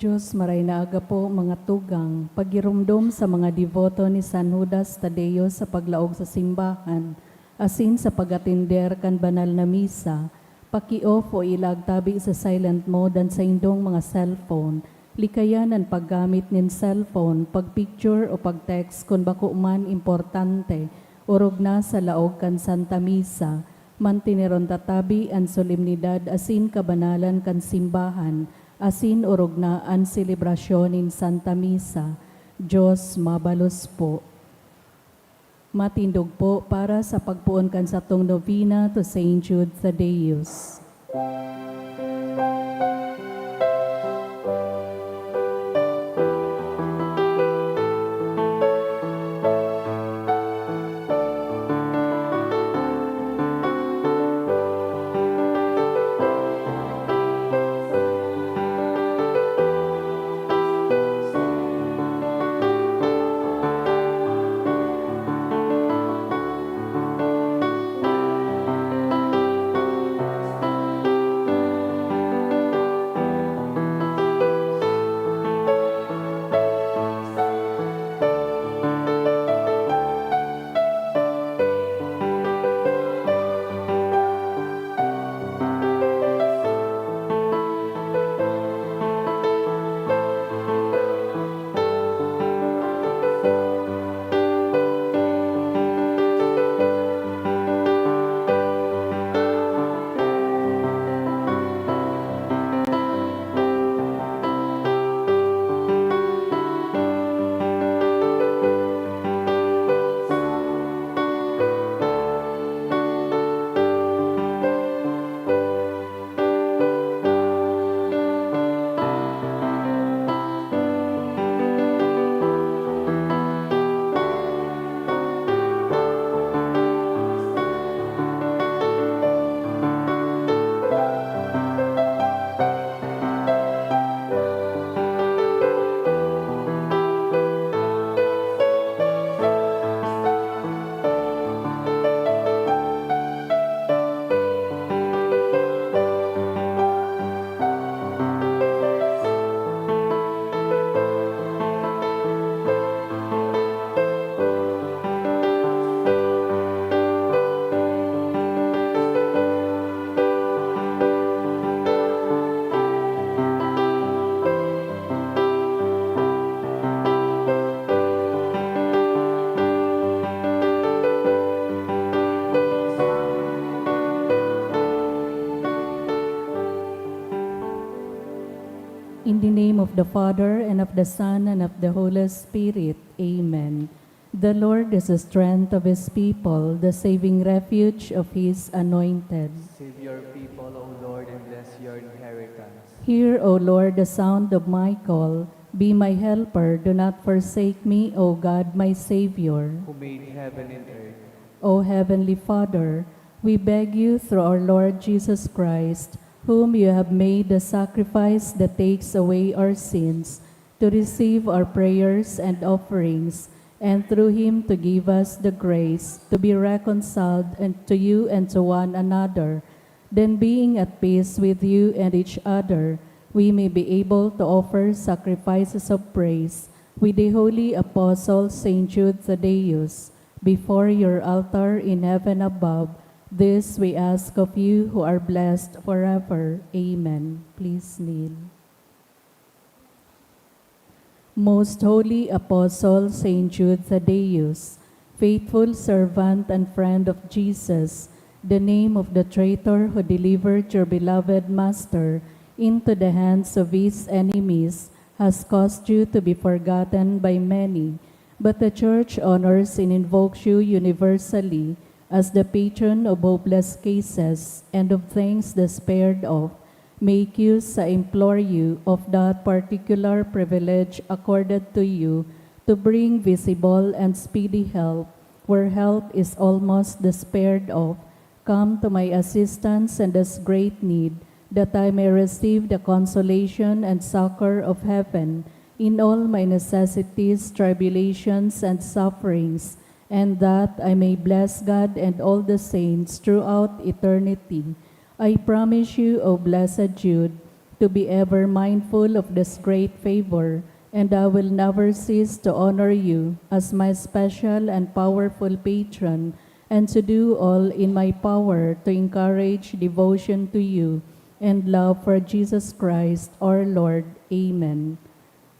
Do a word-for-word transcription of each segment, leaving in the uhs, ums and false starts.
Diyos, maray na aga po, mga tugang. Pagiromdom sa mga deboto ni San Judas Tadeo sa paglaog sa simbahan, asin sa pag-atender kan banal na misa, paki-off o ilagtabi sa silent mode an saindong mga cellphone. Likayan an paggamit nin cellphone, pag-picture o pag-text kun bako man importante, orog na sa laog kan Santa Misa. Manteneron ta tabi an solemnidad asin kabanalan kan simbahan, asin orog na an selebrasyon nin Santa Misa. Diyos mabalos po. Matindog po para sa pagpoon kan satong novena to Saint Jude Thaddeus. In the name of the Father, and of the Son, and of the Holy Spirit. Amen. The Lord is the strength of his people, the saving refuge of his anointed. Save your people, O Lord, and bless your inheritance. Hear, O Lord, the sound of my call. Be my helper, do not forsake me, O God, my Savior. Who made heaven and earth. O Heavenly Father, we beg you through our Lord Jesus Christ, whom you have made the sacrifice that takes away our sins, to receive our prayers and offerings, and through him to give us the grace to be reconciled and to you and to one another. Then, being at peace with you and each other, we may be able to offer sacrifices of praise with the holy apostle Saint Jude Thaddeus before your altar in heaven above. This we ask of you who are blessed forever. Amen. Please kneel. Most Holy Apostle Saint Jude Thaddeus, faithful servant and friend of Jesus, the name of the traitor who delivered your beloved Master into the hands of his enemies, has caused you to be forgotten by many, but the Church honors and invokes you universally as the patron of hopeless cases and of things despaired of. Make use, I implore you, of that particular privilege accorded to you to bring visible and speedy help where help is almost despaired of. Come to my assistance in this great need, that I may receive the consolation and succor of heaven in all my necessities, tribulations, and sufferings, and that I may bless God and all the saints throughout eternity. I promise you, O blessed Jude, to be ever mindful of this great favor, and I will never cease to honor you as my special and powerful patron, and to do all in my power to encourage devotion to you and love for Jesus Christ our Lord. Amen.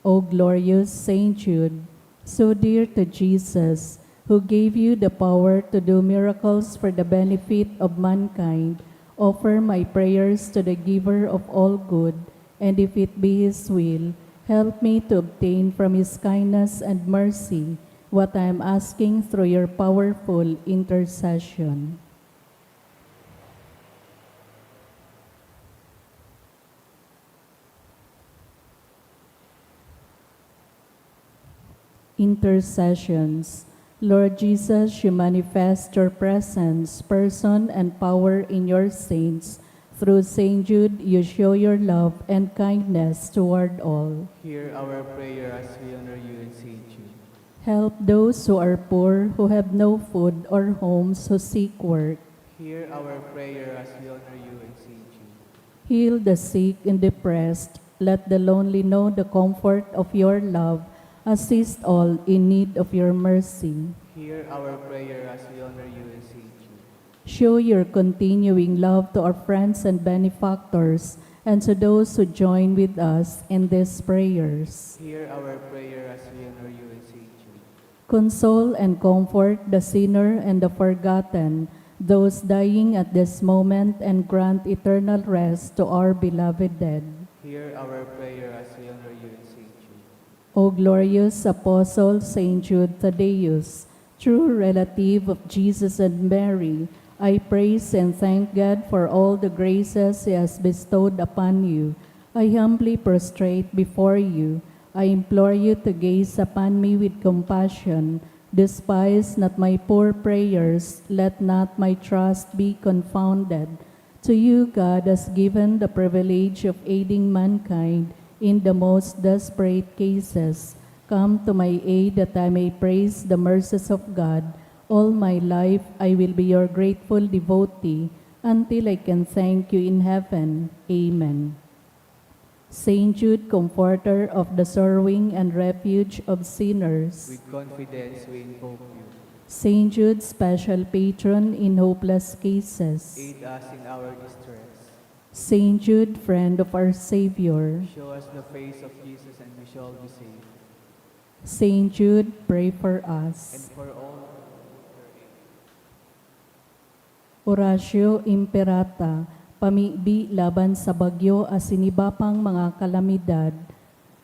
O glorious Saint Jude, so dear to Jesus, who gave you the power to do miracles for the benefit of mankind, offer my prayers to the Giver of all good, and if it be His will, help me to obtain from His kindness and mercy what I am asking through your powerful intercession. Intercessions. Lord Jesus, you manifest your presence, person, and power in your saints. Through Saint Jude, you show your love and kindness toward all. Hear our prayer as we honor you in Saint Jude. Help those who are poor, who have no food, or homes, who seek work. Hear our prayer as we honor you in Saint Jude. Heal the sick and depressed. Let the lonely know the comfort of your love. Assist all in need of your mercy. Hear our prayer as we honor you in Saint Jude. Show your continuing love to our friends and benefactors, and to those who join with us in these prayers. Hear our prayer as we honor you in Saint Jude. Console and comfort the sinner and the forgotten, those dying at this moment, and grant eternal rest to our beloved dead. Hear our prayer as we honor you in Saint Jude. O glorious Apostle Saint Jude Thaddeus, true relative of Jesus and Mary, I praise and thank God for all the graces He has bestowed upon you. I humbly prostrate before you. I implore you to gaze upon me with compassion. Despise not my poor prayers, let not my trust be confounded. To you God has given the privilege of aiding mankind in the most desperate cases. Come to my aid that I may praise the mercies of God. All my life I will be your grateful devotee until I can thank you in heaven. Amen. Saint Jude, comforter of the sorrowing and refuge of sinners. With confidence we invoke you. Saint Jude, special patron in hopeless cases. Aid us in our distress. Saint Jude, friend of our Savior. Show us the face of Jesus and we shall be saved. Saint Jude, pray for us. And for all who need your aid. Oratio Imperata, pamibi laban sa bagyo asin iba pang mga kalamidad.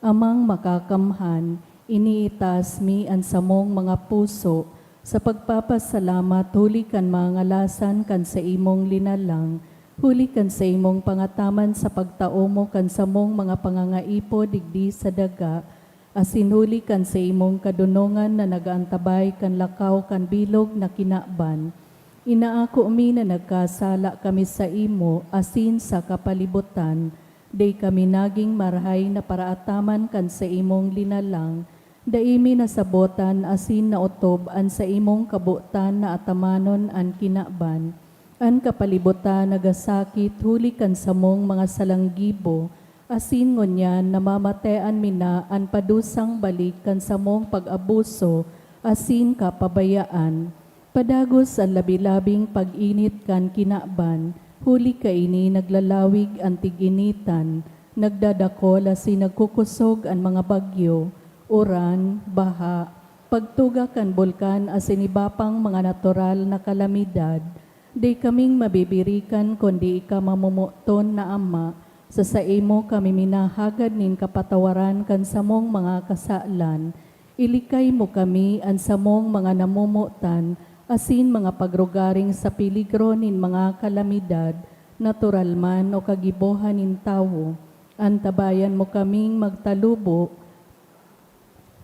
Amang Makakamhan, iniitaas mi an samong mga puso sa pagpapasalamat huli kan mga ngalasan kan saimong linalang, huli kan saimong pangataman sa pagtao mo kan samong mga pangangaipo digdi sa daga, asin huli kan saimong kadonongan na nag-aantabay kan lakaw kan bilog na kinaban. Inaako mi na nagkasala kami saimo asin sa kapalibutan. Dai kami nagin marahay na paraataman kan saimong linalang. Dai mi nasabotan asin naotob an saimong kabotan na atamanon an kinaban. An kapalibutan nagasakit huli kan samong mga salanggibo, asin ngunyan namamatean mi na an padusang balik kan samong pag-abuso asin kapabayaan. Padagos an labi-labing pag-init kan kinaban, huli kaini naglalawig an tig-initan, nagdadakol asin nagkukosog an mga bagyo, uran, baha, pagtuga kan bulkan asin iba pang mga natural na kalamidad. Dai kaming mabibirikan kundi ika mamomoton na Ama. Sa saimo kami minahagad nin kapatawaran kan samong mga kasalan. Ilikay mo kami, an samong mga namomotan, asin mga pagrugaring sa peligro nin mga kalamidad, natural man o kagibohan nin tawo. Antabayan mo kaming magtalubo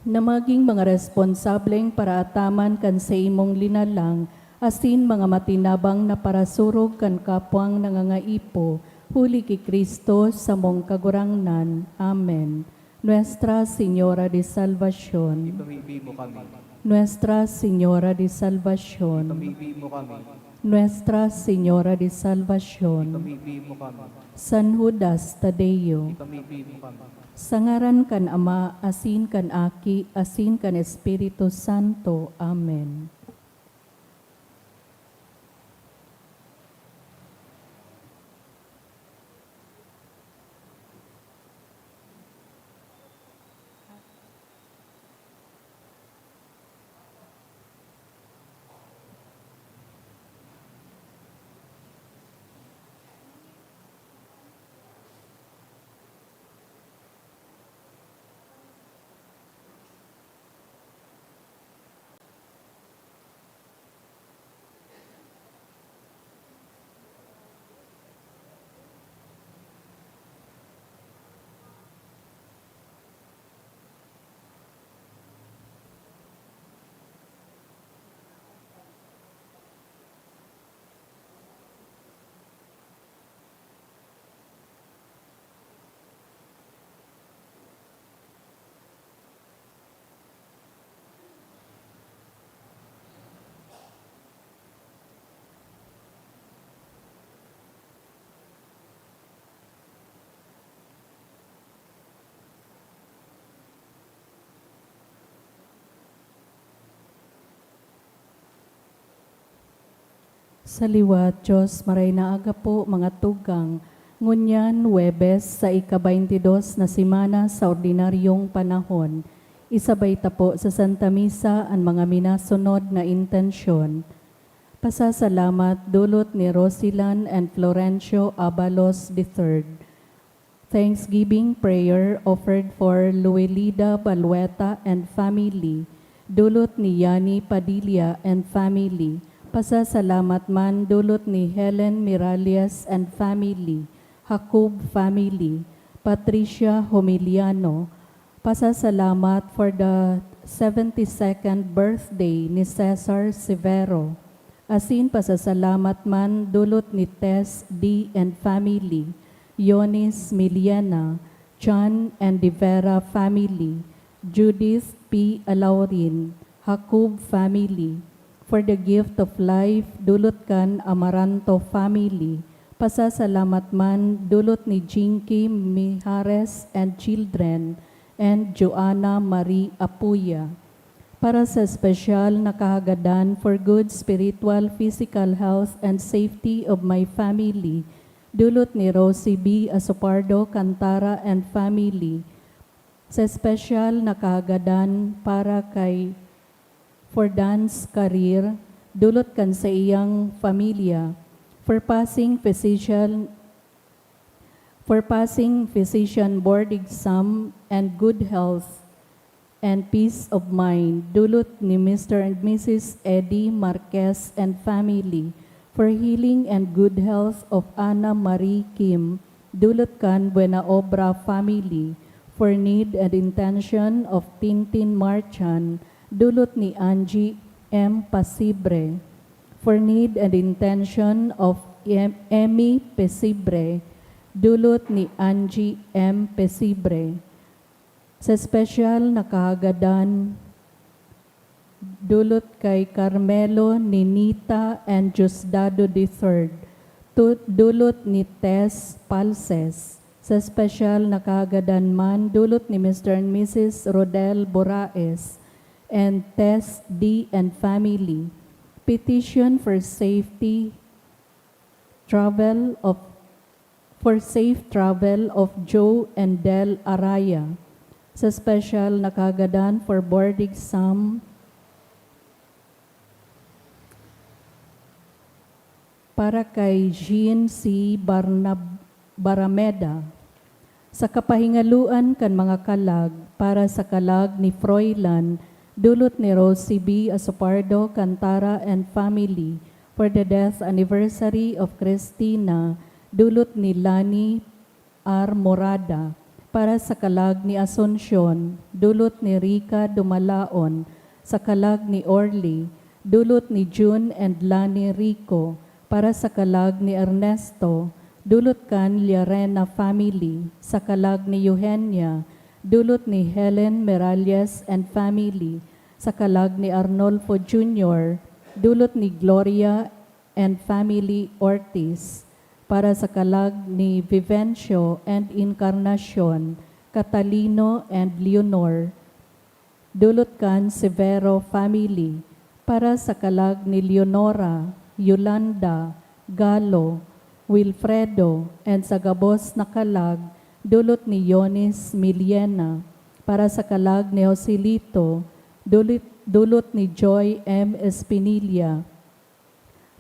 na magin mga responsableng paraataman kan saimong linalang, asin mga matinabang na parasurog kan kapwang nangangaipo, huli ki Cristo, samong Kagurangnan. Amen. Nuestra Señora de Salvacion. Ipamibi mo kami. Nuestra Señora de Salvacion. Ipamibi mo kami. Nuestra Señora de Salvacion. Ipamibi mo kami. San Judas Tadeo. Ipamibi mo kami. Sa ngaran kan Ama, asin kan Aki, asin kan Espiritu Santo. Amen. Sa liwat, Diyos, maray na aga po, mga tugang. Ngunyan, Huwebes, sa ika-baynte dos na semana sa ordinaryong panahon, isabay ta po sa Santa Misa an mga minasunod na intensyon. Pasasalamat dulot ni Rosilan and Florencio Abalos the third. Thanksgiving prayer offered for Luelida Balueta and family, dulot ni Yani Padilla and family. Pasasalamat man dulot ni Helen Miralles and family, Jacob family, Patricia Homiliano. Pasasalamat for the seventy-second birthday ni Cesar Severo. Asin pasasalamat man dulot ni Tess D and family, Yonis Miliena, John and De Vera family, Judith P Alaurin, Jacob family, for the gift of life, dulot kan Amaranto family. Pasasalamat man dulot ni Jinky Mijares and children, and Joanna Marie Apuya. Para sa espesyal na kahagadan for good spiritual, physical health and safety of my family, dulot ni Rosie B Asopardo Cantara and family. Sa espesyal na kahagadan para kay for Dan's career, dulot kan saiyang pamilya, for passing physician, for passing physician board exam and good health and peace of mind, dulot ni Mister and Missus Eddie Marquez and family, for healing and good health of Ana Marie Kim, dulot kan Buena Obra family, for need and intention of Tintin Marchan, dulot ni Angie M Pasibre, for need and intention of Em-, Emmy Pesibre, dulot ni Angie M Pesibre. Sa espesyal na kahagadan, dulot kay Carmelo, Ninita, and Diosdado the third, tu-, dulot ni Tess Palses. Sa espesyal na kahagadan man, dulot ni Mister and Missus Rodel Boraes and Tess D and family. Petition for safety travel of, for safe travel of Joe and Del Araya. Sa espesyal na kahagadan for board exam para kay Jean C Barnab-, Barameda. Sa kapahingaloan kan mga kalag, para sa kalag ni Froilan, dulot ni Rosie B Asopardo Cantara and family, for the death anniversary of Christina, dulot ni Lani R Morada, para sa kalag ni Asuncion, dulot ni Rica Dumalaon, sa kalag ni Orly, dulot ni June and Lani Rico, para sa kalag ni Ernesto, dulot kan Llarena family, sa kalag ni Eugenia, dulot ni Helen Miralles and family, sa kalag ni Arnolfo Junior, dulot ni Gloria and family, Ortiz, para sa kalag ni Vivencio and Encarnacion, Catalino and Leonor, dulot kan Severo family, para sa kalag ni Leonora, Yolanda, Galo, Wilfredo, and sa gabos na kalag, dulot ni Yonis Millena, para sa kalag ni Joselito, dulot, dulot ni Joy M. Espinilla,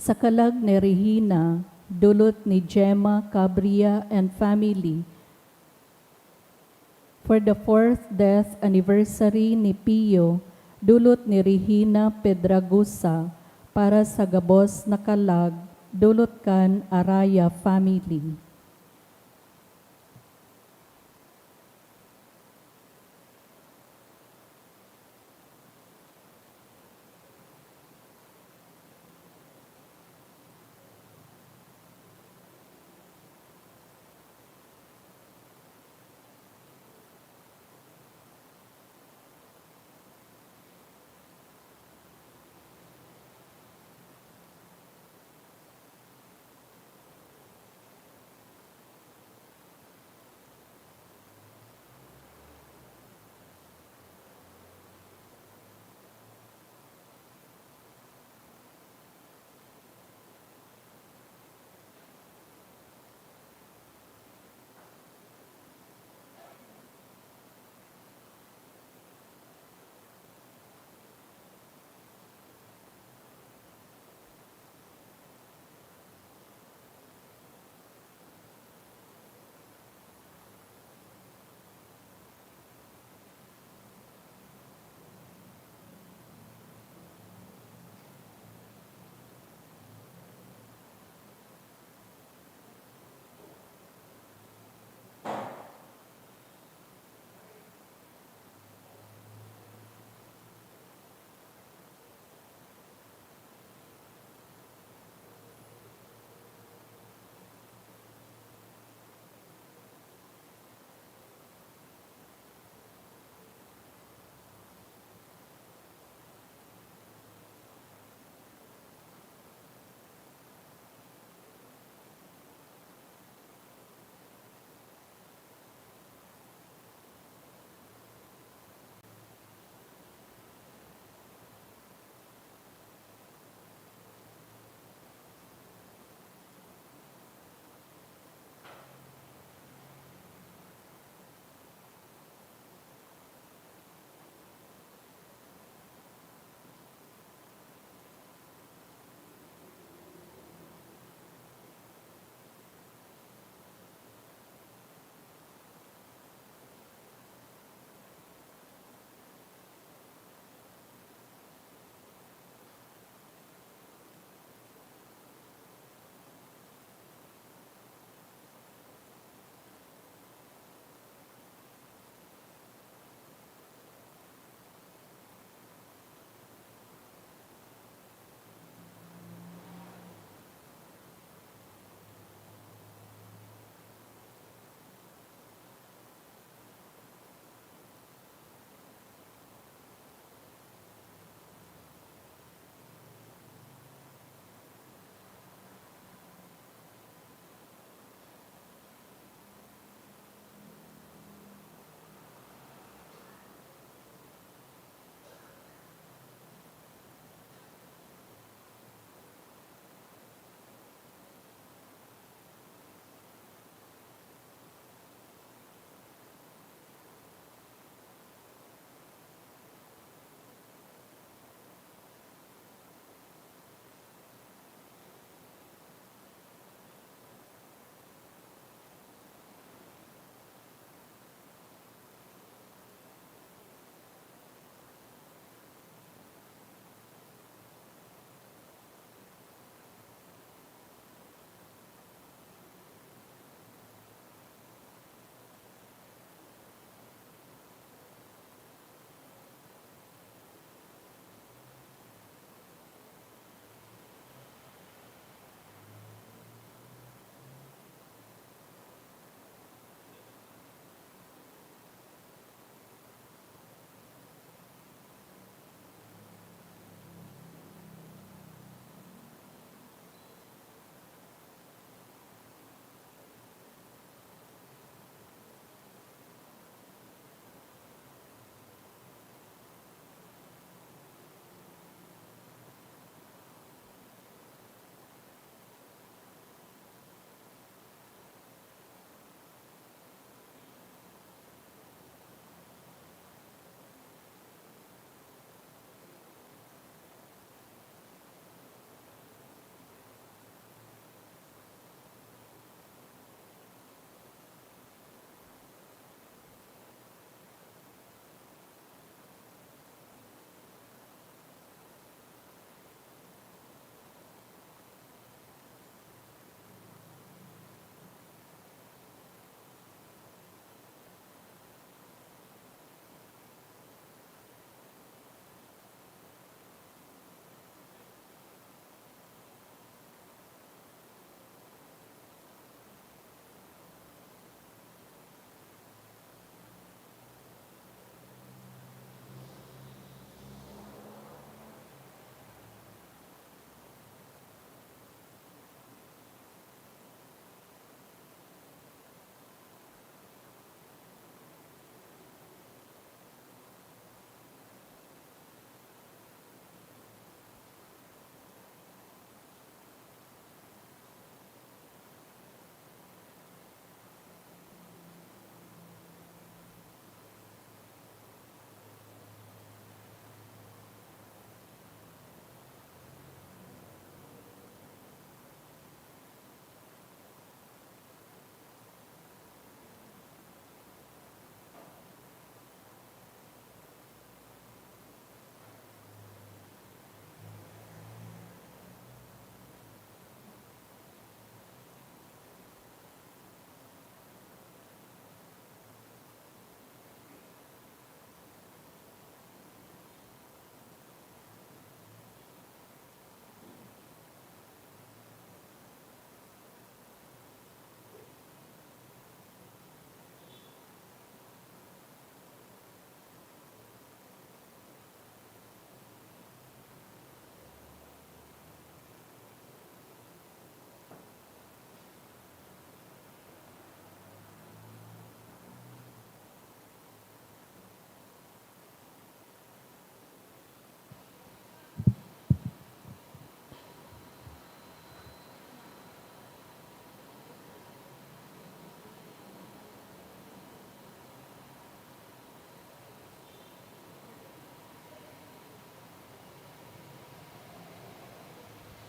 sa kalag ni Regina, dulot ni Gemma Cabria and family. For the fourth death anniversary ni Pio, dulot ni Regina Pedragusa, para sa gabos na kalag, dulot kan Araya family.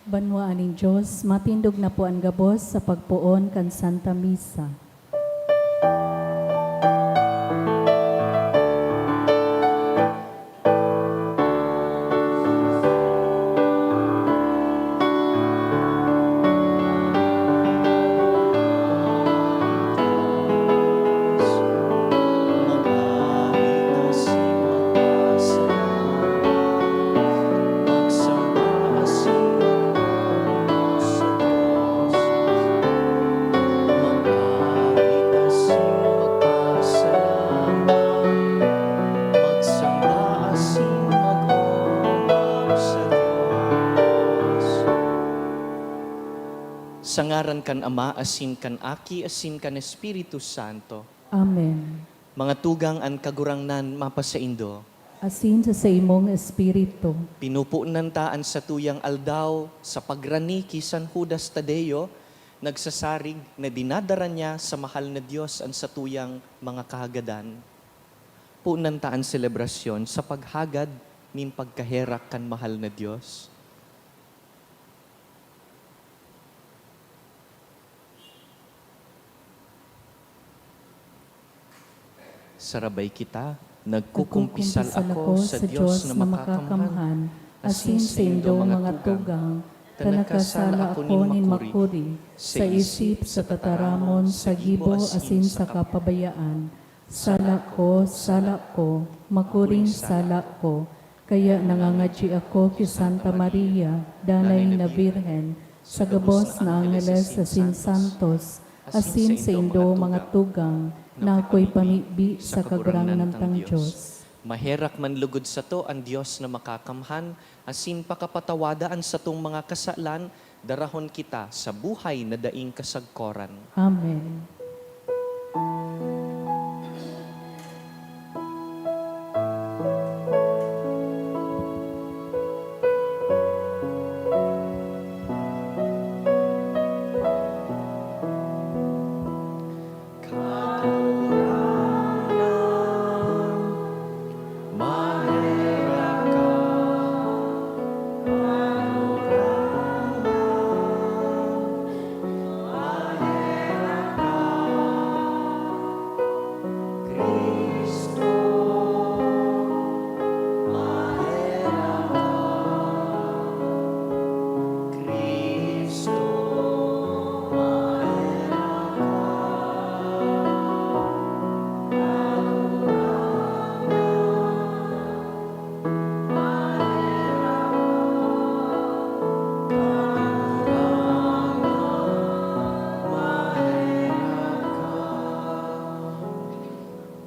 Banwaan nin Dios, matindog na po an gabos sa pagpoon kan Santa Misa. Sa ngaran kan Ama, asin kan Aki, asin kan Espiritu Santo. Amen. Mga tugang, an Kagurangnan mapasaindo. Asin sa saimong espiritu. Pinupunan ta an satuyang aldaw sa pagrani ki San Judas Tadeo, nagsasarig na dinadara niya sa mahal na Dios an satuyang mga kahagadan. Punan ta an selebrasyon sa paghagad nin pagkaherak kan mahal na Dios. Sarabay kita, nagkukumpisal ako sa Dios na makakamhan, asin saindo mga tugang, ta nagkasala ako nin makuri, sa isip, sa tataramon, sa gibo, asin sa kapabayaan. Sala ko, sala ko, makuring sala ko. Kaya nangangadyi ako ki Santa Maria, Danay na Birhen, sa gabos na angeles asin santos, asin saindo mga tugang, na ako'y pamibi sa Kagurangnan tang Dios. Maherak man lugod sato an Dios na makakamhan, asin pakapatawada an satong mga kasalan, darahon kita sa buhay na daing kasagkoran. Amen.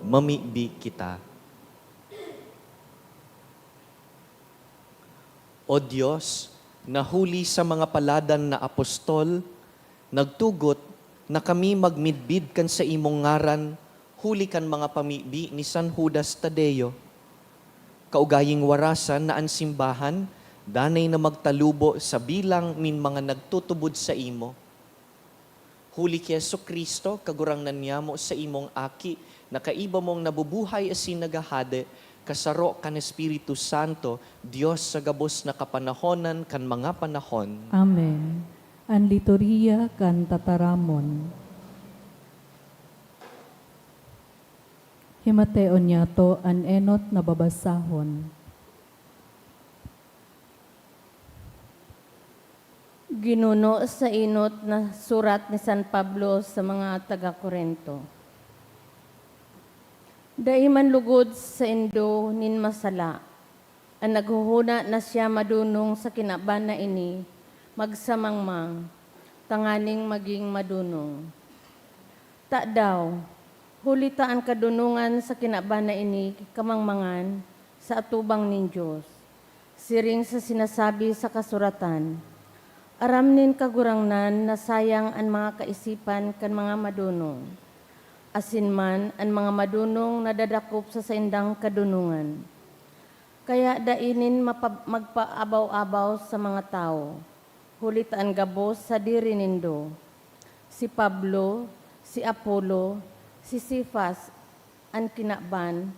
Mamibi kita. O Dios, na huli sa mga paladan na apostol, nagtugot na kami magmidbid kan saimong ngaran huli kan mga pamibi ni San Judas Tadeo. Kaugaying warasan na an simbahan danay na magtalubo sa bilang nin mga nagtutubod saimo. Huli ki Jesu-Cristo, Kagurangnan niyamo, saimong Aki, na kaiba mong nabubuhay asin naghahade, kasaro kan Espiritu Santo, Dios sa gabos na kapanahonan kan mga panahon. Amen. An Liturhiya kan Tataramon. Himateon niyato an enot na babasahon. Ginuno sa enot na surat ni San Pablo sa mga taga Corinto. Dai man lugod saindo nin masala. An naghohona na siya madonong sa kinaban na ini, magsamangmang, tanganing magin madonong. Tadaw, huli ta an kadonongan sa kinaban na ini kamangmangan sa atubang nin Dios. Siring sa sinasabi sa kasuratan, "Aram nin Kagurangnan na sayang an mga kaisipan kan mga madonong, asin man an mga madonong nadadakop sa saindang kadonongan." Kaya dai nin mapa-, magpaabaw-abaw sa mga tawo, huli ta an gabos sadiri nindo. Si Pablo, si Apolo, si Cefas, an kinaban,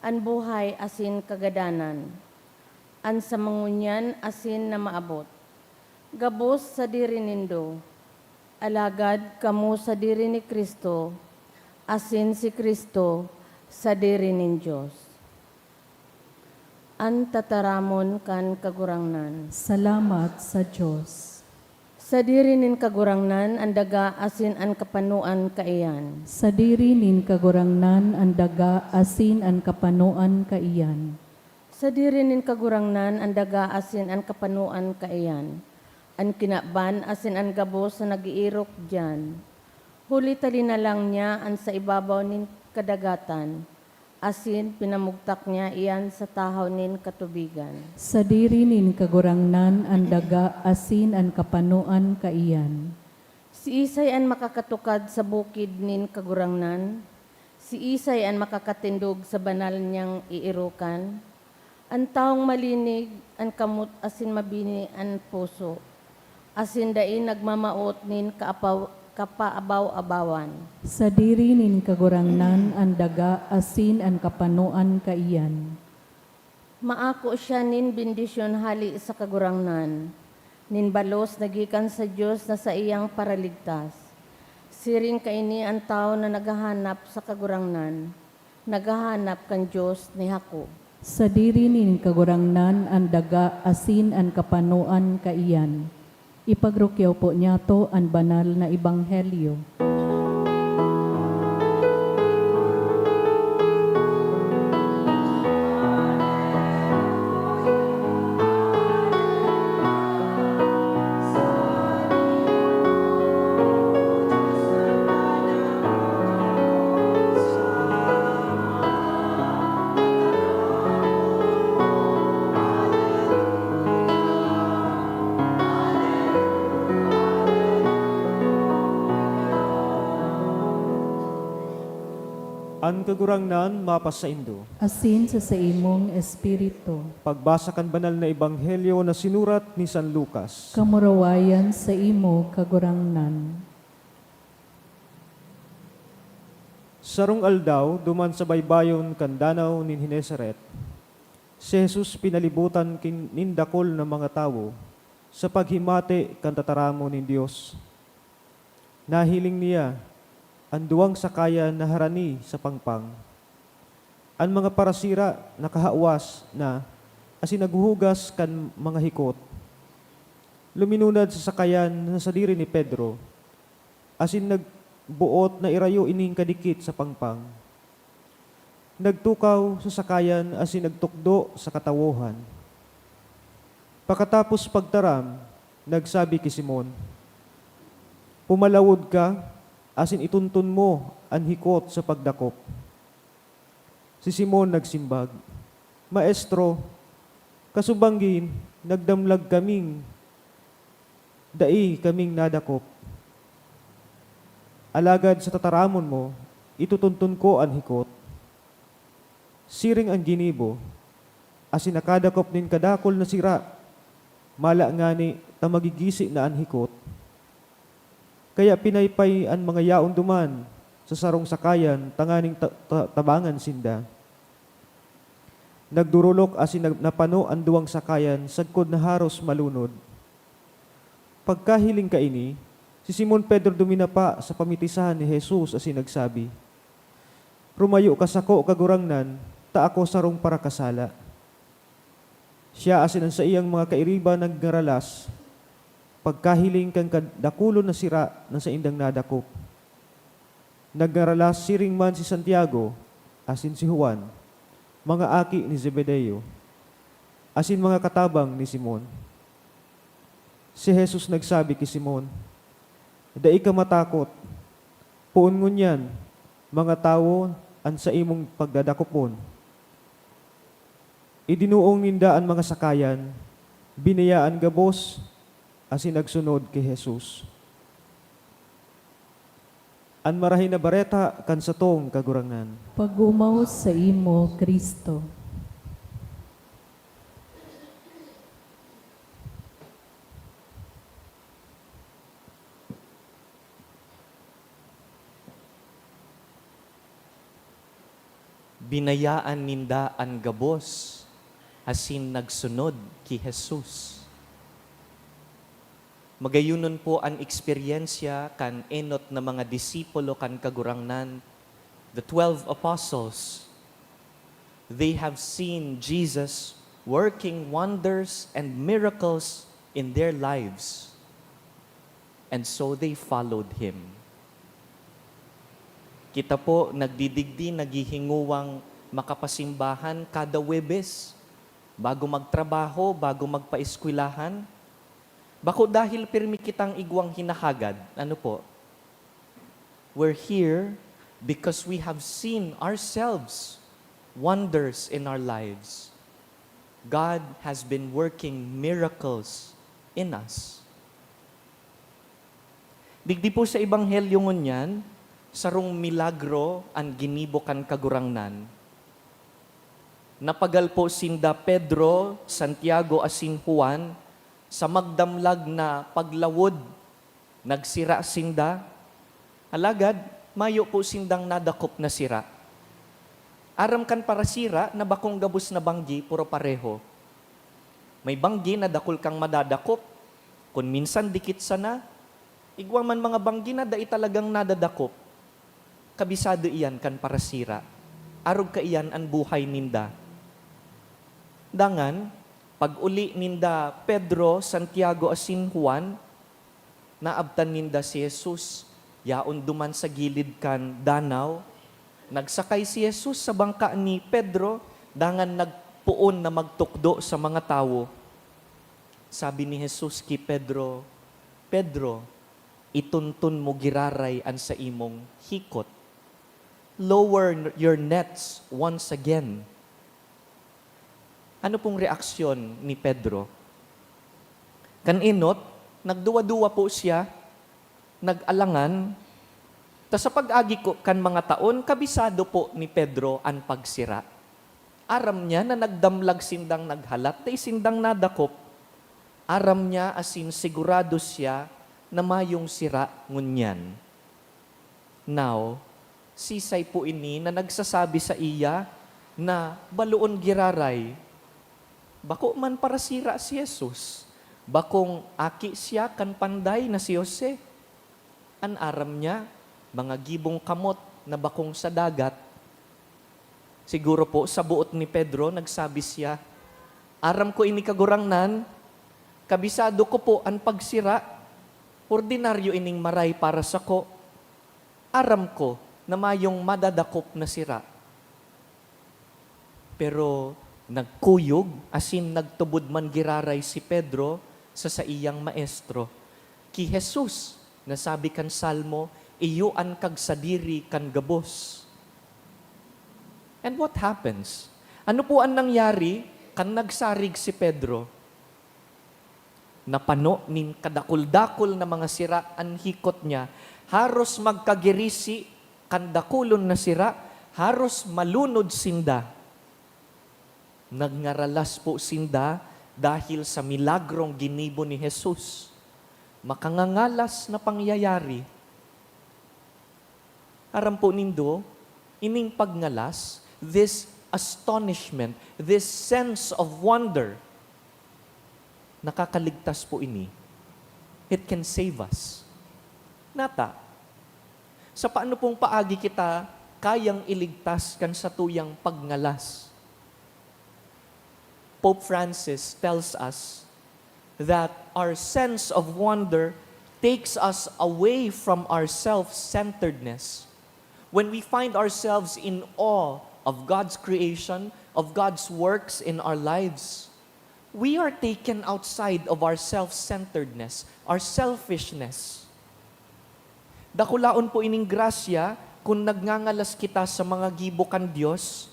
an buhay asin kagadanan, an sa mangunyan asin na maabot. Gabos sadiri nindo, alagad kamo sadiri ni Cristo, asin si Cristo sadiri nin Dios. An tataramon kan Kagurangnan. Salamat sa Dios. Sadiri nin Kagurangnan an daga asin an kapanoan kaiyan. Sadiri nin Kagurangnan an daga asin an kapanoan kaiyan. Sadiri nin Kagurangnan an daga asin an kapanoan kaiyan, an kinaban asin an gabos na nag-eerok diyan. Huli ta linalang niya an sa ibabaw nin kadagatan, asin pinamugtak niya iyan sa tahaw nin katubigan. Sadiri nin Kagurangnan an daga asin an kapanoan kaiyan. Siisay an makakatukad sa bukid nin Kagurangnan? Siisay an makakatindog sa banal niyang eerokan? An tawong malinig an kamot asin mabini an puso, asin dai nagmamawot nin kaapaw-, kapaabaw-abawan. Sadiri nin Kagurangnan an daga asin an kapanoan kaiyan. Maako siya nin bendisyon hale sa Kagurangnan, nin balos na gikan sa Dios na saiyang Paraligtas. Siring kaini an tawo na naghahanap sa Kagurangnan, naghahanap kan Dios ni Jacob. Sadiri nin Kagurangnan an daga asin an kapanoan kaiyan. Ipagrukyaw po niyato an banal na ebanghelyo. An Kagurangnan mapasaindo. Asin sa saimong espiritu. Pagbasa kan Banal na Ebanghelyo na sinurat ni San Lucas. Kamurawayan saimo, Kagurangnan. Sarong aldaw, duman sa baybayon kan Danaw nin Genesaret, si Jesus pinalibotan kin-, nin dakul na mga tawo sa paghimati kan tataramon nin Dios. Nahiling niya an duwang sakayan na harani sa pangpang. An mga parasira nakahawas na asin naghuhugas kan mga hikot. Luminunad sa sakayan na sadiri ni Pedro, asin nagboot na irayo ining kadikit sa pangpang. Nagtukaw sa sakayan asin nagtukdo sa katawohan. Pakatapos pagtaram, nagsabi ki Simon, "Pumalawod ka asin itunton mo an hikot sa pagdakop." Si Simon nagsimbag, "Maestro, kasubanggi nagdamlag kaming dai kaming nadakop. Alagad sa tataramon mo, itutunton ko an hikot." Siring an ginibo, asin nakadakop nin kadakul na sira, mala ngani ta magigisi na an hikot. Kaya pinaypay an mga yaon duman sa sarong sakayan tanganing ta-, ta-, tabangan sinda. Nagdorolok asin nag-, napano an duwang sakayan sagkod na haros malunod. Pagkahiling kaini, si Simon Pedro duminapa sa pamitisahan ni Jesus asin nagsabi, "Rumayo ka sako, Kagurangnan, ta ako sarong parakasala." Siya asin an saiyang mga kairiba nagngaralas pagkahiling kan kadakulon na sira na saindang nadakop. Nagngaralas siring man si Santiago asin si Juan, mga aki ni Zebedeo, asin mga katabang ni Simon. Si Jesus nagsabi ki Simon, "Dai ka matakot. Poon ngunyan, mga tawo an saimong pagdadakopon." Idinuong ninda an mga sakayan, binayaan gabos, asin nagsunod ki Jesus. An Marahay na Bareta kan satong Kagurangnan. Pag-omaw saimo, Cristo. Binayaan ninda an gabos asin nagsunod ki Jesus. Magayunon po an eksperyensya kan enot na mga disipulo kan Kagurangnan, the twelve apostles. They have seen Jesus working wonders and miracles in their lives. And so they followed him. Kita po, nagdidigdi, naghihinguwang makapasimbahan kada Huwebes, bago magtrabaho, bago magpaeskwelahan. Bako dahil pirmi kitang igwang hinahagad. Ano po? We're here because we have seen ourselves wonders in our lives. God has been working miracles in us. Digdi po sa Ebanghelyo ngunyan, sarong milagro an ginibo kan Kagurangnan. Napagal po sinda Pedro, Santiago asin Juan sa magdamlag na paglawod. Nagsira sinda, alagad mayo po sindang nadakop na sira. Aram kan parasira na bakong gabos na banggi, puro pareho. May banggi na dakul kang madadakop, kun minsan dikit sana. Igwa man mga banggi na dai talagang nadadakop. Kabisado iyan kan parasira. Arog kaiyan an buhay ninda. Dangan, pag-uli ninda Pedro, Santiago asin Juan, naabtan ninda si Jesus yaon duman sa gilid kan danaw. Nagsakay si Jesus sa bangka ni Pedro, dangan nagpoon na magtukdo sa mga tawo. Sabi ni Jesus ki Pedro, "Pedro, itunton mo giraray an saimong hikot. Lower your nets once again." Ano pong reaksyon ni Pedro? Kan enot, nagduwa-duwa po siya, nag-alangan. Ta sa pag-agi ko kan mga taon, kabisado po ni Pedro an pagsira. Aram niya na nagdamlag sindang naghalat, dai sindang nadakop. Aram niya asin sigurado siya na mayong sira ngunyan. Now, sisay po ini na nagsasabi saiya na baloon giraray? Bako man parasira si Jesus, bakong aki siya kan panday na si Jose. An aram niya, mga gibong kamot na bakong sa dagat. Siguro po, sa boot ni Pedro, nagsabi siya, "Aram ko ini, Kagurangnan, kabisado ko po an pagsira. Ordinaryo ining maray para sako. Aram ko na mayong madadakop na sira." Pero nagkuyog asin nagtubod man giraray si Pedro sa saiyang Maestro, ki Jesus, na sabi kan Salmo, "Iyo an kagsadiri kan gabos." And what happens? Ano po an nangyari kan nagsarig si Pedro? Napano nin kadakul-dakul na mga sira an hikot niya, haros magkagirisi kan dakulon na sira, haros malunod sinda. Nagngaralas po sinda dahil sa milagrong ginibo ni Jesus. Makangangalas na pangyayari. Aram po nindo, ining pagngalas, this astonishment, this sense of wonder, nakakaligtas po ini. It can save us. Nata, sa paano pong paagi kita kayang iligtas kan satuyang pagngalas? Pope Francis tells us that our sense of wonder takes us away from our self-centeredness. When we find ourselves in awe of God's creation, of God's works in our lives, we are taken outside of our self-centeredness, our selfishness. Dakulaon po ining grasya kun nagngangalas kita sa mga gibo kan Dios,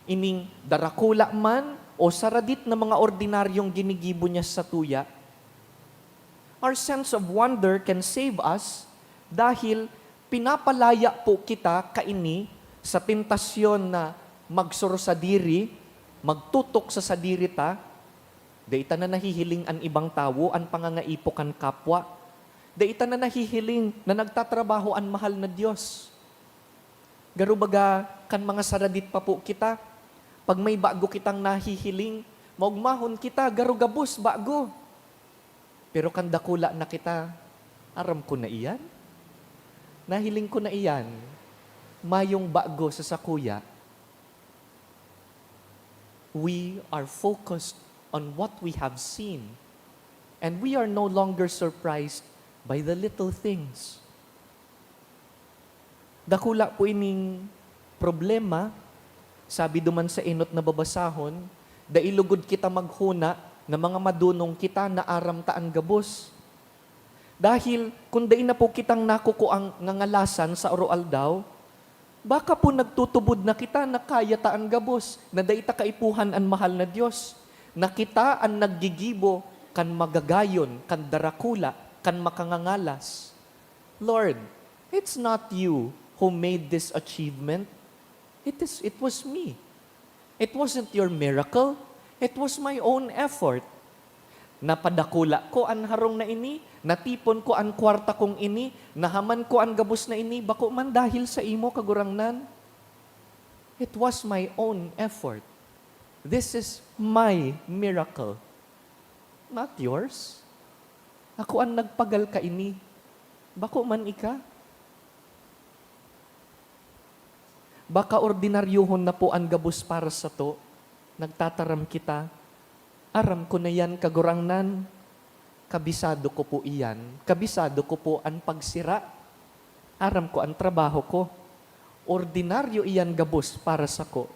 ining darakula man o saradit na mga ordinaryong ginigibo niya satuya. Our sense of wonder can save us dahil pinapalaya po kita kaini sa tentasyon na magsuro sadiri, magtutok sa sadiri ta. Dai ta na nahihiling an ibang tawo, an pangangaipo kan kapwa. Dai ta na nahihiling na nagtatrabaho an mahal na Dios. Garo baga kan mga saradit pa po kita, pag may bago kitang nahihiling, maogmahon kita, garo gabos bago. Pero kan dakula na kita, aram ko na iyan. Nahiling ko na iyan. Mayong bago sa sakuya. We are focused on what we have seen, and we are no longer surprised by the little things. Dakula po ining problema, sabi duman sa enot na babasahon, dai lugod kita maghona na mga madonong kita na aram ta an gabos. Dahil kun dai na po kitang nakukuang ngangalasan sa aroaldaw, baka po nagtutubod na kita na kaya ta an gabos, na dai ta kaipuhan an mahal na Dios, na kita an naggigibo kan magagayon, kan darakula, kan makangangalas. Lord, it's not you who made this achievement. It is, it was me. It wasn't your miracle. It was my own effort. Napadakula ko an harong na ini, natipon ko an kwarta kong ini, nahaman ko an gabos na ini, bako man dahil sa imo, Kagurangnan. It was my own effort. This is my miracle, not yours. Ako an nagpagal kaini, bako man ika. Baka ordinaryohon na po an gabos para sato. Nagtataram kita, "Aram ko na yan, Kagurangnan. Kabisado ko po iyan. Kabisado ko po an pagsira. Aram ko an trabaho ko. Ordinaryo iyan gabos para sako."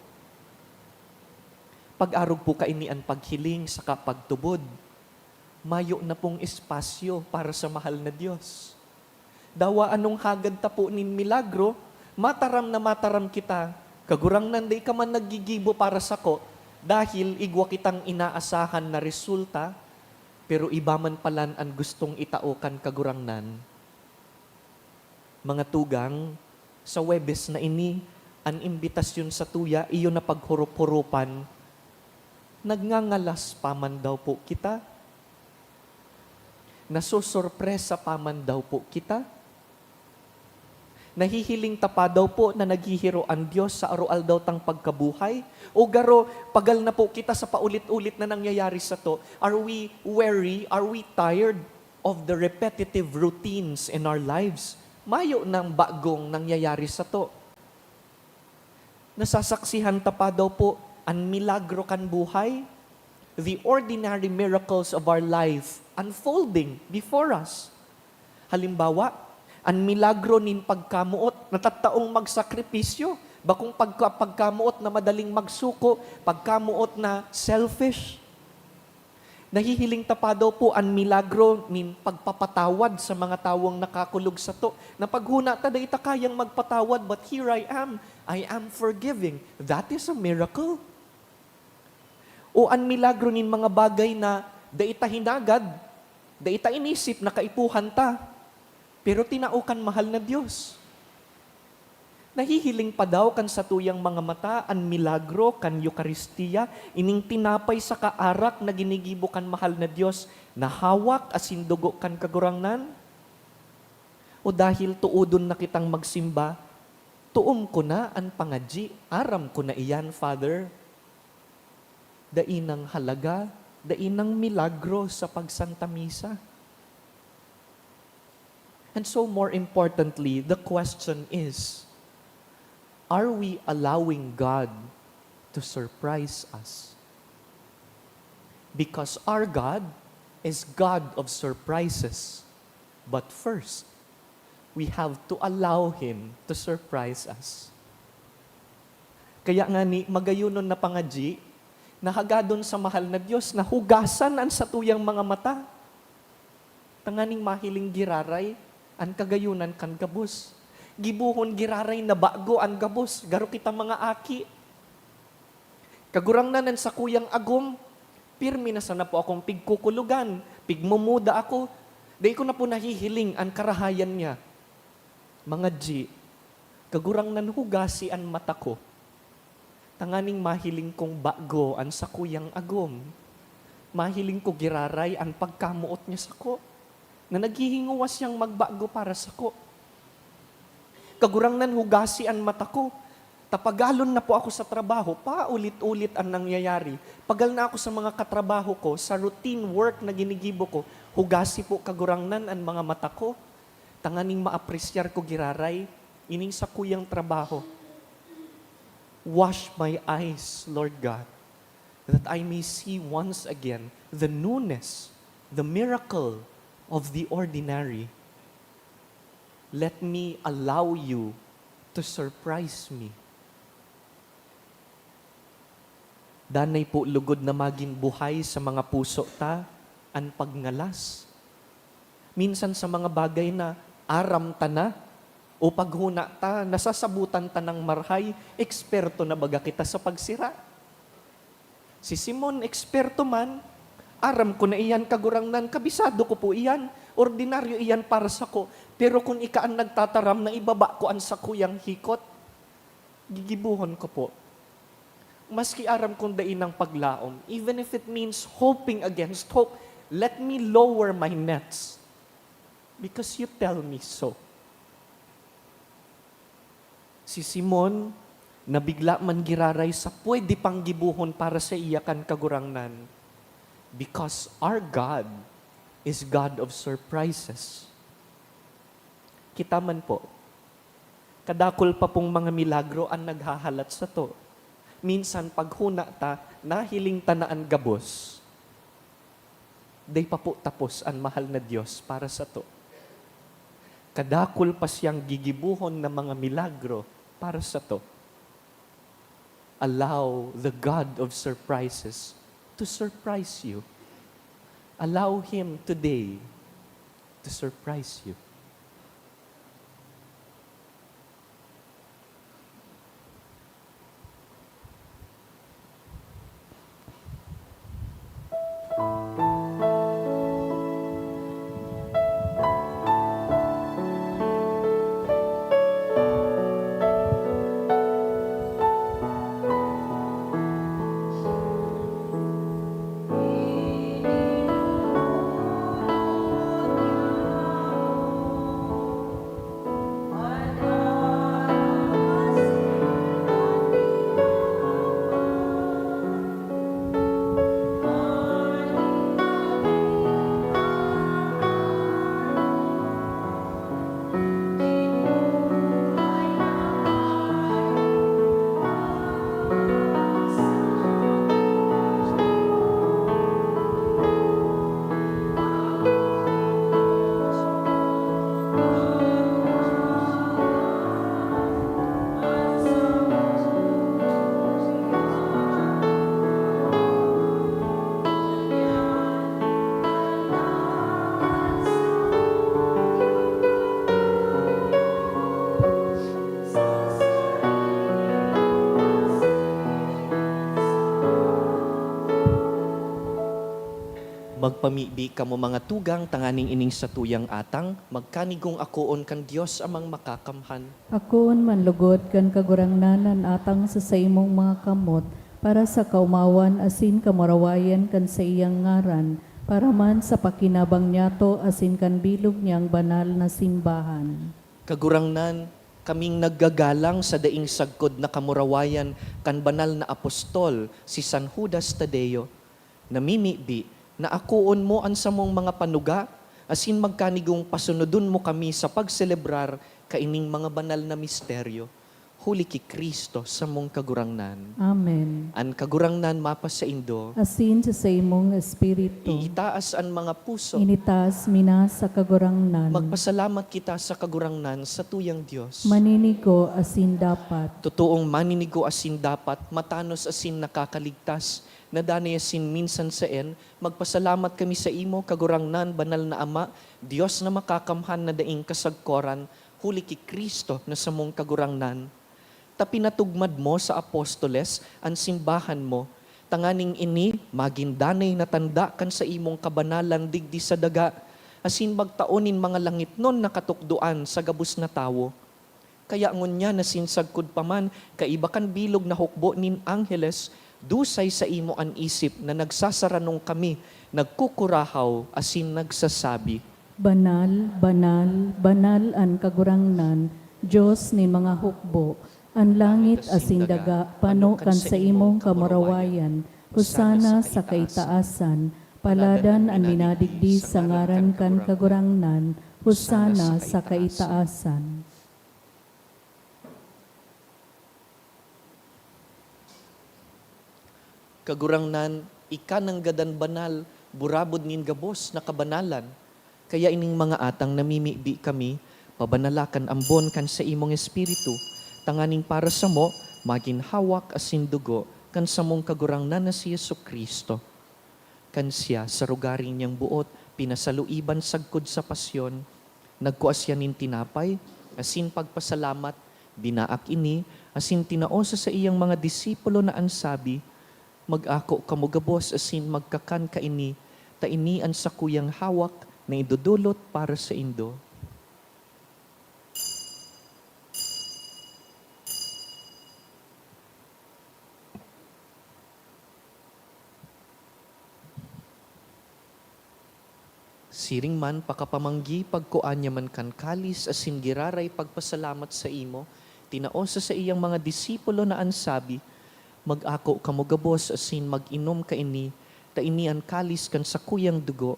Pag-arog po kaini an paghiling saka pagtubod. Mayo na pong espasyo para sa mahal na Dios. Dawa anong hagad ta po nin milagro, mataram na mataram kita, "Kagurangnan, dai ka man naggigibo para sako, dahil igwa kitang inaasahan na resulta, pero iba man palan an gustong itao kan Kagurangnan." Mga tugang, sa Huwebes na ini, an imbitasyon satuya iyo na paghurup-hurupan, nagngangalas pa man daw po kita? Nasosorpresa pa man daw po kita? Nahihiling ta pa daw po na naghihiro an Dios sa aroaldaw tang pagkabuhay? O garo, pagal na po kita sa paulit-ulit na nangyayari sato? Are we weary? Are we tired of the repetitive routines in our lives? Mayo nang bagong nangyayari sato. Nasasaksihan ta pa daw po an milagro kan buhay, the ordinary miracles of our life unfolding before us. Halimbawa, an milagro nin pagkamoot na tattaong magsakripisyo, bakong pagka-, pagkamoot na madaling magsuko, pagkamoot na selfish. Nahihiling ta pa daw po an milagro nin pagpapatawad sa mga tawong nakakulog sato, na paghona ta dai ta kayang magpatawad, but here I am, I am forgiving. That is a miracle. O an milagro nin mga bagay na dai ta hinagad, dai ta inisip na kaipuhan ta, pero tinao kan mahal na Dios. Nahihiling pa daw kan satuyang mga mata an milagro kan Eukaristia, ining tinapay saka arak na ginigibo kan mahal na Dios, na hawak asin dugo kan Kagurangnan? O dahil tuodon na kitang magsimba, "Toom ko na an pangadyi, aram ko na iyan, Father." Dai nang halaga, dai nang milagro sa pagsanta misa. And so, more importantly, the question is, are we allowing God to surprise us? Because our God is God of surprises. But first, we have to allow Him to surprise us. Kaya ngani, magayonon na pangadyi, na hagadon sa mahal na Dios na hugasan an satuyang mga mata, tanganing mahiling giraray an kagayonan kan gabos. Gibohon giraray na bago an gabos, garo kita mga aki. Kagurangnan, an sakuyang agom, pirmi na sana po akong pigkukulogan, pigmumuda ako, dai ko na po nahihiling an karahayan niya. Mangadyi, Kagurangnan, hugasi an mata ko, tanganing mahiling kong bago an sakuyang agom. Mahiling ko giraray an pagkamoot niya sako, na naghihinguwas siyang magbago para sako. Kagurangnan, hugasi an mata ko. Tapagalon na po ako sa trabaho, paulit-ulit an nangyayari. Pagal na ako sa mga katrabaho ko, sa routine work na ginigibo ko, Hugasi po, Kagurangnan, an mga mata ko, tanganing maapresyar ko giraray ining sakuyang trabaho. Wash my eyes, Lord God, that I may see once again the newness, the miracle of the ordinary. Let me allow you to surprise me. Danay po lugod na magin buhay sa mga puso ta an pagngalas. Minsan sa mga bagay na aram ta na o paghona ta, nasasabotan ta nang marhay, eksperto na baga kita sa pagsira. Si Simon, eksperto man. Aram ko na iyan, Kagurangnan, kabisado ko po iyan. Ordinaryo iyan para sako. Pero kun ika an nagtataram na ibaba ko an sakuyang hikot, gigibohon ko po. Maski aram kong dai nang paglaom, even if it means hoping against hope, let me lower my nets because you tell me so. Si Simon, nabigla man giraray sa pwede pang gibohon para saiya kan Kagurangnan, because our God is God of surprises. Kita man po, kadakul pa pong mga milagro an naghahalat sato. Minsan, paghona ta, nahiling ta na an gabos. Dai pa po tapos an mahal na Dios para sato. Kadakul pa siyang gigibohon na mga milagro para sato. Allow the God of surprises to surprise you. Allow Him today to surprise you. Magpamibi kamo, mga tugang, tanganing ining satuyang atang magkanigong akoon kan Dios Amang Makakamhan. Akoon man lugod kan Kagurangnan an atang sa saimong mga kamot, para sa kaomawan asin kamurawayan kan saiyang ngaran, para man sa pakinabang niyato asin kan bilog niyang banal na simbahan. Kagurangnan, kaming naggagalang sa daing sagkod na kamurawayan kan banal na apostol, si San Judas Tadeo. Namimibi na akoon mo an samong mga panuga, asin magkanigong pasunodon mo kami sa pagselebrar kaining mga banal na misteryo, huli ki Cristo, samong Kagurangnan. Amen. An Kagurangnan mapasaindo. Asin sa saimong espiritu. Iitaas an mga puso. Initaas mi na sa Kagurangnan. Magpasalamat kita sa Kagurangnan, satuyang Dios. Maninigo asin dapat. Totoong maninigo asin dapat, matanos asin nakakaligtas, na danay asin minsan saen, magpasalamat kami saimo, Kagurangnan, Banal na Ama, Dios na Makakamhan na daing kasagkoran, huli ki Cristo na samong Kagurangnan. Ta pinatugmad mo sa apostoles an simbahan mo, tanganing ini magin danay na tanda kan saimong kabanalan digdi sa daga, asin magtao nin mga langitnon na katukdoan sa gabos na tawo. Kaya ngunyan na sinsagkod pa man, kaiba kan bilog na hukbo nin angheles, dusay saimo an isip na nagsasaranong kami, nagkukurahaw, asin nagsasabi, "Banal, banal, banal an Kagurangnan, Dios nin mga hukbo. An langit asin daga pano kan saimong kamurawayan. Hosana sa kaitaasan. Paladan an minadigdi sa ngaran kan Kagurangnan, Hosana sa kaitaasan. Kagurangnan, ika nanggadan banal, burabod nin gabos na kabanalan. Kaya ining mga atang namimibi kami, pabanala kan ambon kan saimong Espiritu, tanganing para samo magin hawak asin dugo kan samong Kagurangnan na si Jesu-Cristo. Kan siya, sa rogaring niyang boot, pinasaluiban sagkod sa pasyon, nagkua siya nin tinapay, asin pagpasalamat, binaak ini, asin tinao sa saiyang mga disipulo na an sabi, "Mag-ako kamo gabos asin magkakan kaini, ta ini an sakuyang hawak na idodolot para saindo." Siring man, pakapamanggi, pagkua niya man kan kalis asin giraray pagpasalamat saimo, tinao sa saiyang mga disipulo na an sabi, "Mag-ako kamo gabos asin mag-inom kaini, ta ini an kalis kan sakuyang dugo,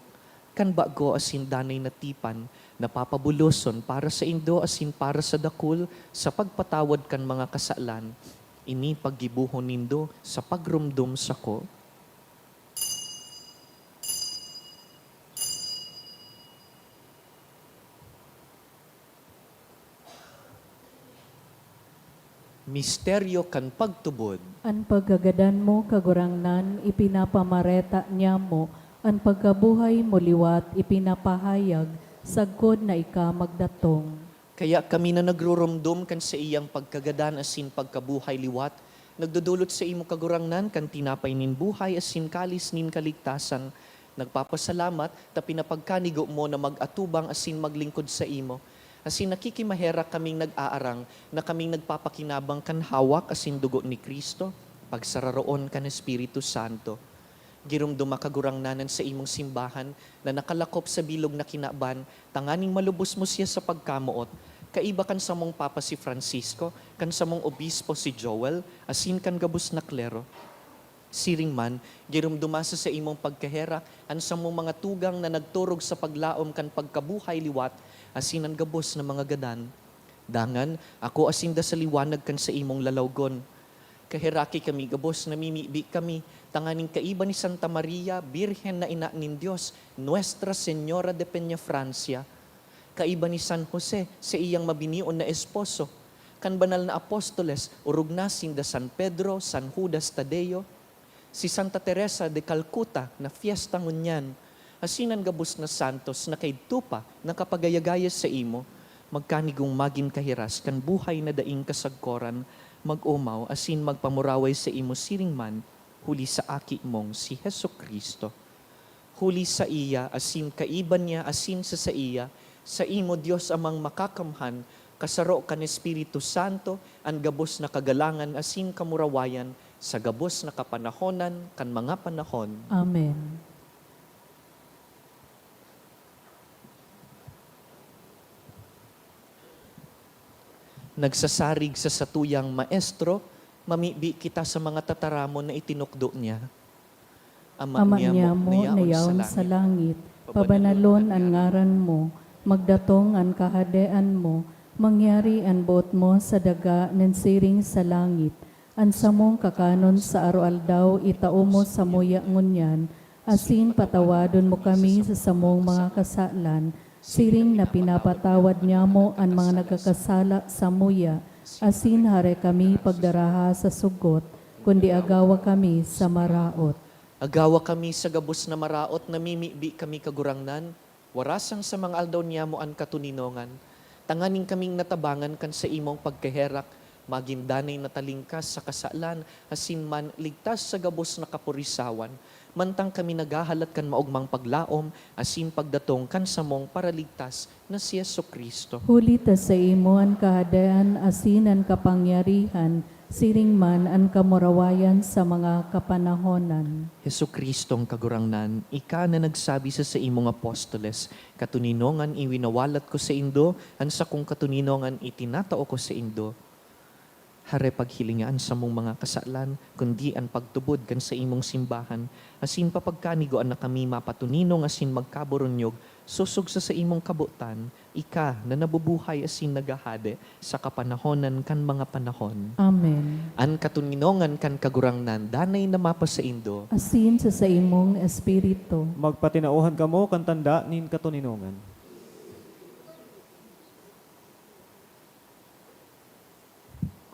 kan bago asin danay na tipan, na papabuloson para saindo asin para sa dakul sa pagpatawad kan mga kasalan. Ini paggibohon nindo sa pagromdom sako." Misteryo kan pagtubod. An pagkagadan mo, Kagurangnan, ipinapamareta niamo, an pagkabuhay mo liwat ipinapahayag, sagkod na ika magdatong. Kaya kami na nagruromdom kan saiyang pagkagadan asin pagkabuhay liwat, nagdodolot saimo, Kagurangnan, kan tinapay nin buhay asin kalis nin kaligtasan, nagpapasalamat ta pinapagkanigo mo na mag-atubang asin maglingkod saimo. Asin nakikimaherak kaming nag-aarang na kaming nagpapakinabang kan hawak asin dugo ni Cristo, pagsararoon kan Espiritu Santo. Giromdoma, Kagurangnan, an saimong simbahan na nakalakop sa bilog na kinaban, tanganing malubos mo siya sa pagkamoot, kaiba kan samong Papa si Francisco, kan samong Obispo si Joel, asin kan gabos na klero. Siring man, giromdoma sa saimong pagkaherak an samong mga tugang na nagturog sa paglaom kan pagkabuhay liwat, asin an gabos na mga gadan. Dangan, akoa sinda sa liwanag kan saimong lalawgon. Kaheraki kami gabos, namimibi kami, tanganing kaiba ni Santa Maria, Birhen na Ina nin Dios, Nuestra Señora de Peñafrancia, kaiba ni San Jose, saiyang mabinion na esposo, kan banal na apostoles, orog na sinda San Pedro, San Judas Tadeo, si Santa Teresa de Calcutta na fiesta ngunyan, asin an gabos na santos na kaidto pa nakapagayagaya saimo, magkanigong magin kahiras kan buhay na daing kasagkoran, mag-omaw asin magpamuraway saimo siring man, huli sa Aki mong si Jesu-Cristo. Huli saiya, asin kaiba niya, asin sa saiya, saimo, Dios Amang Makakamhan, kasaro kan Espiritu Santo, an gabos na kagalangan asin kamurawayan, sa gabos na kapanahonan kan mga panahon. Amen. Nagsasarig sa satuyang Maestro, mamibi kita sa mga tataramon na itinukdo niya. Ama niamo na yaon sa langit, pabanalon an ngaran mo, magdatong an Kahadean mo, mangyari an boot mo sa daga nin siring sa langit. An samong kakanon sa aroaldaw itao mo samuya ngunyan, asin patawadon mo kami sa samong mga kasalan, siring na pinapatawad niamo an mga nagkakasala samuya, asin hare kami pagdaraha sa sugot, kundi agawa kami sa maraot. Agawa kami sa gabos na maraot, namimibi kami, Kagurangnan, warasan sa mga aldaw niyamo an katoninongan, tanganing kaming natabangan kan saimong pagkaherak, magin danay na talingkas sa kasalan, asin man ligtas sa gabos na kapurisawan, mantang kami naghahalat kan maogmang paglaom asin pagdatong kan samong Paraligtas na si Jesu-Cristo. Huli ta saimo an kahadean asin an kapangyarihan, siring man an kamurawayan sa mga kapanahonan. Jesu-Cristong Kagurangnan, ika na nagsabi sa saimong apostoles, "Katoninongan iwinawalat ko saindo, an sakong katoninongan itinatao ko saindo." Hare paghilinga an samong mga kasalan, kundi an pagtubod kan saimong simbahan, asin papagkanigoan na kami mapatoninong asin magkaburunyog sosog sa saimong kabotan, ika na nabubuhay asin naghahade sa kapanahonan kan mga panahon. Amen. An katoninongan kan Kagurangnan danay na mapasaindo. Asin sa saimong espiritu. Magpatinauhan kamo kan tanda nin katoninongan.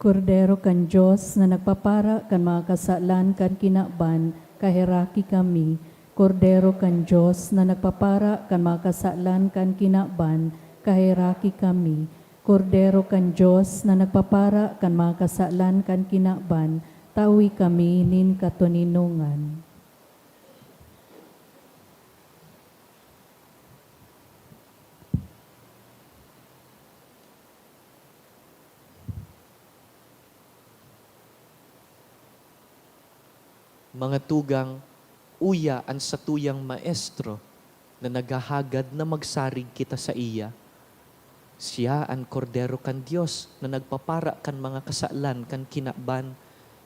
Kordero kan Dios na nagpapara kan mga kasalan kan kinaban, kaheraki kami. Kordero kan Dios na nagpapara kan mga kasalan kan kinaban, kaheraki kami. Kordero kan Dios na nagpapara kan mga kasalan kan kinaban, tawi kami nin katoninongan. Mga tugang, uya an satuyang Maestro na naghahagad na magsarig kita saiya. Siya an Kordero kan Dios na nagpapara kan mga kasalan kan kinaban.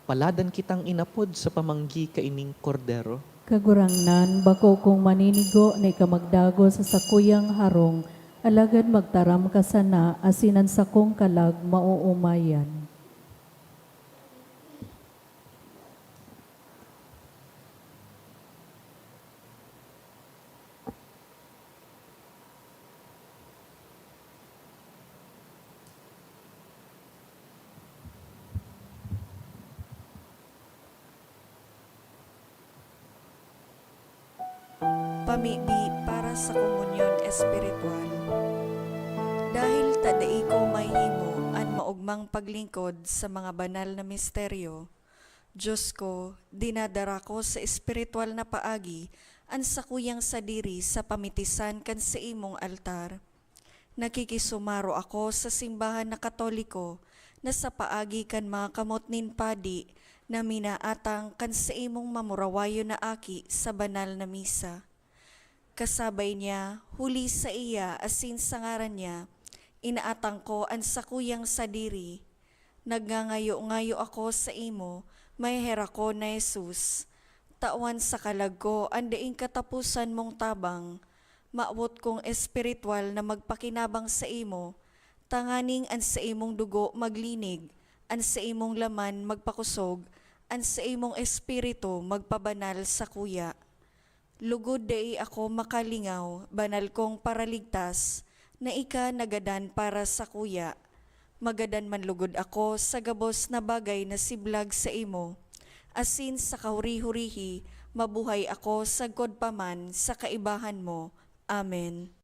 Paladan kitang inapod sa pamanggi kaining Kordero. Kagurangnan, bako kong maninigo na ika magdagos sa sakuyang harong, alagad magtaram ka sana asin an sakong kalag maoomayan. Pamibi para sa komunyon espiritual. Dahil ta dai ko mahihimo an maogmang paglingkod sa mga banal na misteryo, Dios ko, dinadara ko sa espiritual na paagi an sakuyang sadiri sa pamitisan kan saimong altar. Nakikisumaro ako sa simbahan na Katoliko na sa paagi kan mga kamot nin padi na minaatang kan saimong mamurawayon na aki sa banal na misa. Kasabay niya, huli saiya asin sa ngaran niya, inaatang ko an sakuyang sadiri. Nagngangayo-ngayo ako saimo, maheherak ko na Jesus. Tawan sa kalag ko an daing kataposan mong tabang. Mawot kong espiritual na magpakinabang saimo, tanganing an saimong dugo maglinig, an saimong laman magpakosog, an saimong espiritu magpabanal sakuya. Lugod dai ako makalingaw, banal kong Paraligtas, na ika nagadan para sakuya. Magadan man lugod ako sa gabos na bagay na siblag saimo, asin sa kahuri-hurihi mabuhay ako sagkod pa man sa kaibahan mo. Amen.